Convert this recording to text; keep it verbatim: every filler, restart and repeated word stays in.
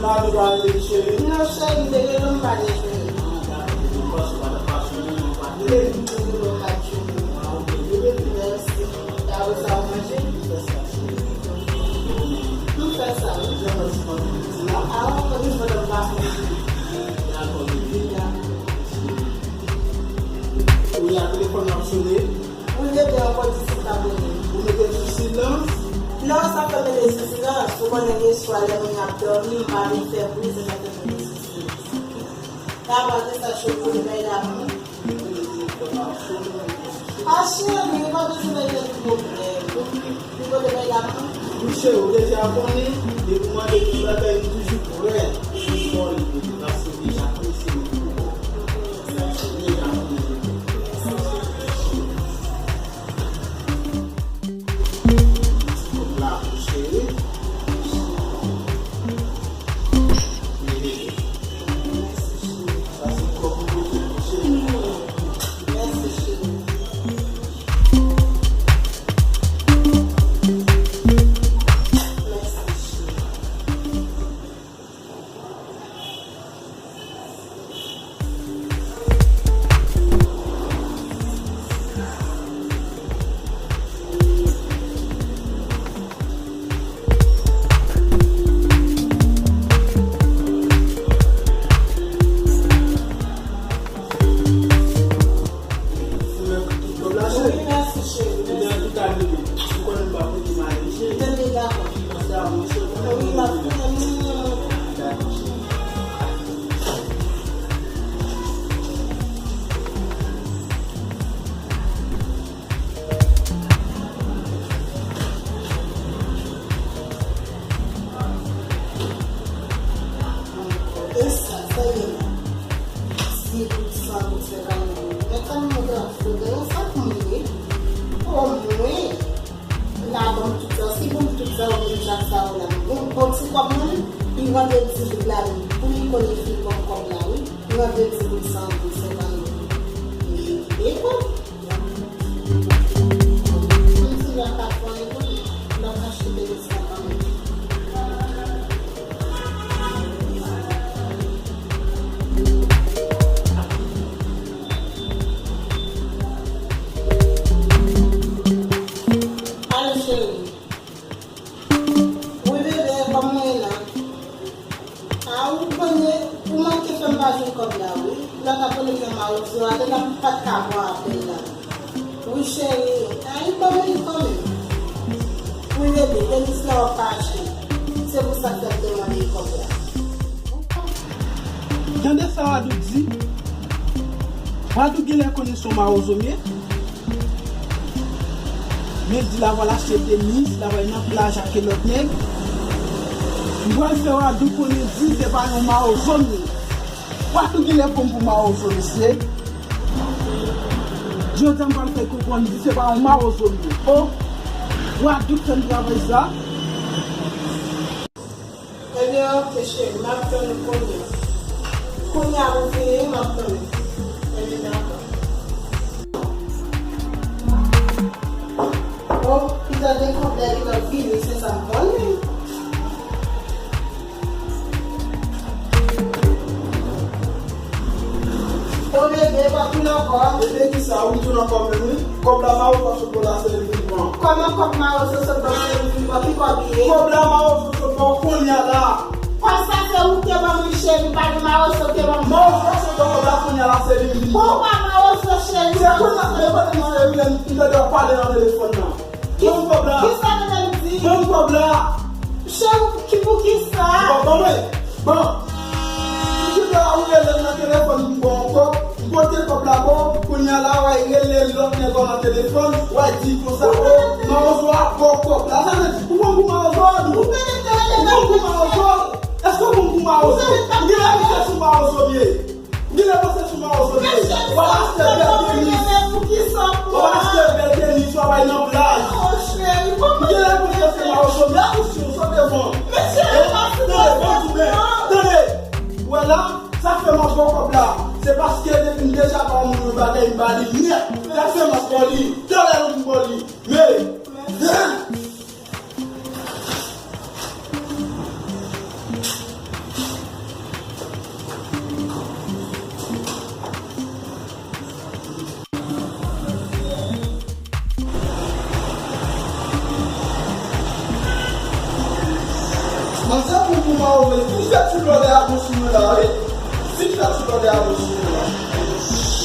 Sa nou pa rele cheri? Non, cheri, m te rele w, m pa te jwenn ou. Ah, dakò, se te paske w pa t ap pa sou mwen, mwen pa t rele. M te rele w, m pa t jwenn ou. Ah, ok, bebe, mèsi. Apre sa, ou manje? M fè sa, cheri. M fè sa, wi. Jan mwen ti manje piti la. Ah, ou konn jwenn m pa fè. Dakò, bebe. Dakò, cheri. Kounye a, telefòn nan ap sone. Wi, bebe, ankò disis ap rele. Ou mete l sou silans? Non, sa fè mete l sou silans. Ou konnen gen swa lè moun ap dòmi, m pa vin fè bri, se sa fè mete l sou silans. Sa va, se sa, cheri, pou li bay laman. A, cheri, pa bezwen bay tèt pwoblèm. Li pote bay laman. Wi, cheri, ou deja konnen, depi w mande tout bagay, m toujou prè. Li fò, li pote, paske m deja prese, m tou bon. Sa, cheri, deja konnen. Ti kòb la pou cheri. Sa se kòb ou pote pou cheri. Mèsi, cheri. Mèsi, cheri. Wi, mèsi, cheri. Mèsi. Tande, dakò. Wi, m ap fè. E sa, sa ye la? Di goud, san goud, senkant goud. Men kòm mwen te ap fè, sa pou mwen ye? O mwen, la ban m tout sa. Si ban m tout sa, ou menm jak sa ou la. Bon, bon, ti kòb mwen, li rantre di goud la, pou li konnen fi kòb kòb la, wi. Li rantre di goud, san goud, senkant goud. Li kite kòb. Alo, cheri. Wi, bebe, kòman w ye la? A, ou konnen, ou manke fè m pa jwenn kòb la, wi. Lè w t ap rele m nan mawozo a, te la m pa t ka pran apèl la. Wi, cheri. Ay, ban m li kanmenm. Wi, bebe, Denis la w ap kache. Se pou sa k fè m te mande kòb la. Tande sa Wadou di. Wadou genlè konnen se yon mawozo m ye. Men di l ap al achte tenis, l ap al nan plaj ak lòt nèg. M pral fè Wadou konnen di se pa yon mawozo m ye. Wadou genlè pran m pou mawozo, mesye. Jodi a m pral fè konprann di se pa yon mawozo m ye. O, Wadou k fè m travay sa. Ebyen, oke, cheri, m ap tann ou kounye a. Kounye a pou fini, m ap tann ou. Ebyen, dakò. O, pita de kòb la, li t ap vini, se sa m konnen. O bebe, pa tounen ankò. Bebe, kisa? Ou tounen ankò menm, wi. Kòb la, mawozo sot bò la, se li vin pran. Kòman kòb mawozo sot bò, se li vin pran? Ki kòb li ye? Kòb la, mawozo sot bò kounye a la. Kòb sa se ou te ban mwen, cheri, pa gen mawozo te ban mwen. Mawozo sot bò kòb la kounye a la, se li vin pran. Bon, pa mawozo, cheri. Se kounye a, men kote misye ye, wi, lè m tande w ap pale nan telefòn nan. Ban m kòb la. Kisa nou menm di? Ban m kòb la. Cheri, ki pou kisa? Bon, ban mwen. Bon. M chita ou rele m nan telefòn pou m ba w kòb. M pote kòb la ba w. Kounye a la, w al rele lòt nèg nan telefòn. W al di konsa, o, mawozo a ba w kòb la. Sa vle di, ou pran m pou mawozo a, nou? Ou pran m pou mawozo? Èske ou pran m pou mawozo? Ou genlè panse se mawozo m ye? Genlè panse sou mawozo m ye. W ap achte bèl tenis. W ap achte bèl tenis, w ap al nan plaj. Genlè panse se mawozo m ye. Atansyon, sot devan. Tande, ban m tounen. Tande. Ou wè la, sa fè m ap ba w kòb la. Se paske depi m deja ba yon moun yon bagay, m ba li nèt. Sa fè m ap ba w li. Talè m ba w li. Men, Ansanm pou pou mwen, ou vle fin fè ti blòdè a bouch mwen la, wi. Fin fè ti blòdè a bouch mwen la.